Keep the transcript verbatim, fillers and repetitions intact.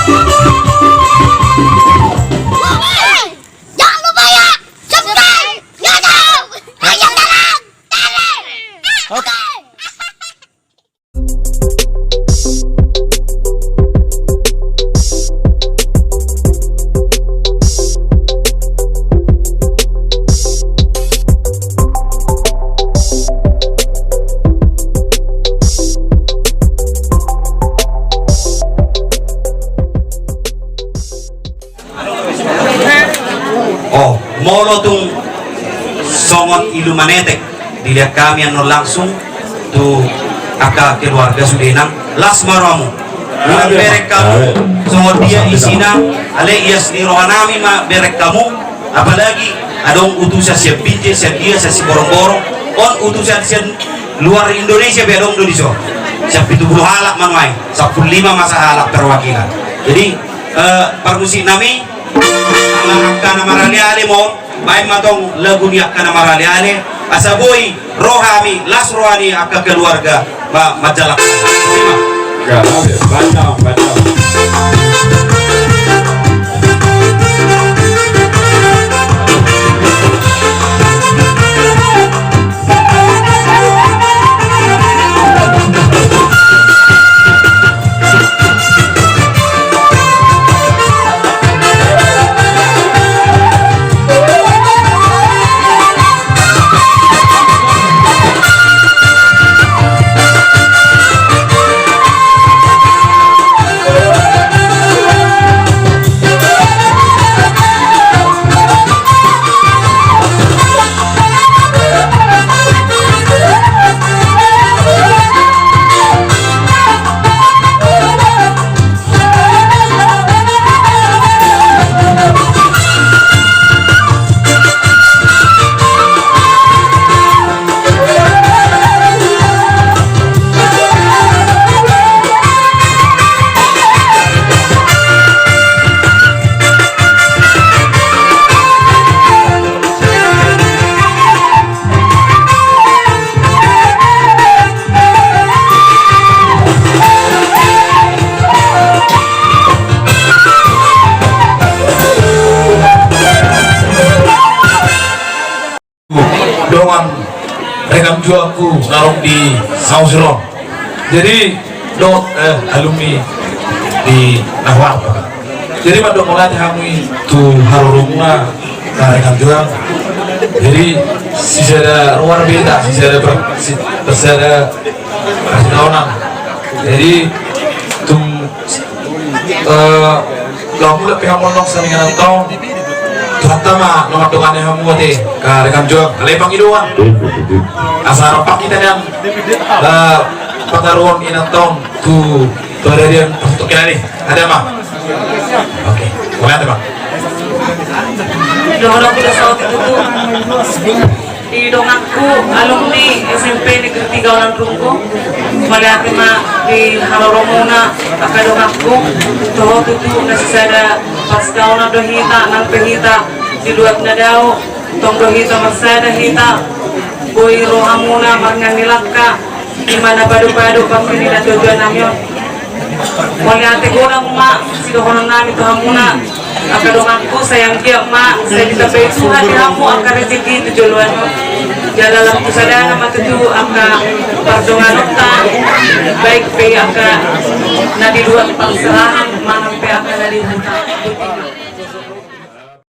Jangan lupa ya, subscribe YouTube Raja Dalam Tele. Oke. Oh, molo tung songon iluman etek dilehon hami annon langsung tu angka keluarga sude nang las ma rohamu. Nunga bereng hamu songon dia isina, alai ias ni rohanami ma bereng hamu, apalagi adong utusan sian Binjai, sian dia, sian Siborongborong, on utusan sian luar Indonesia pe adong do dison. Sian pitu pulu halak ma nuaeng, sampulu lima ma sahalak perwakilan. Jadi, eh, parmusiknami, ala angka na maraleale ma on, baen ma tong lagu ni angka na maraleale, asa boi ro hami, las roha ni angka keluarga, ma-, manjalang. Ima. Gabe, baca, baca. Dongan rekan juangku na adong di Samosir on. Jadi, do, eh, alumni di Nahwarta. Jadi, mandok mauliate hami tu haroromuna, na rekan juang. Jadi, sisada ruar beta, sisada per-, si-, sisada parsilaonan. Jadi, tung, eh, laho mulak pe hamu annon sian inganan taon, Tuhanta ma na mandongani hamu ate, angka rekan juang, alai pangidoan. Asa rap hita nian, eh, pataruhon inganan taon tu paradian partondion i. Ada ma? Oke. Oke, ada ma? Dohonon ku do saotik tutu di donganku, alumni S M P Negeri Tiga Onan Runggu. Mauliate ma di haroromuna, angka donganku. Toho tutu na sisada parsilaonan do hita, nang pe hita di luat na dao, tong do hita marsada hita, boi rohamuna marngan ni langka, i ma na pado-pado pangkini na tujuan nami on. Mauliate godang ma sidohonon nami tu hamuna, angka donganku, sai anggiat ma sai ditambai Tuhan di hamu angka rejeki tu joloan on. Jala lam tu sadana ma tutu angka pardonganonta, baik pe angka na di luat parserahan manang pe angka na di huta.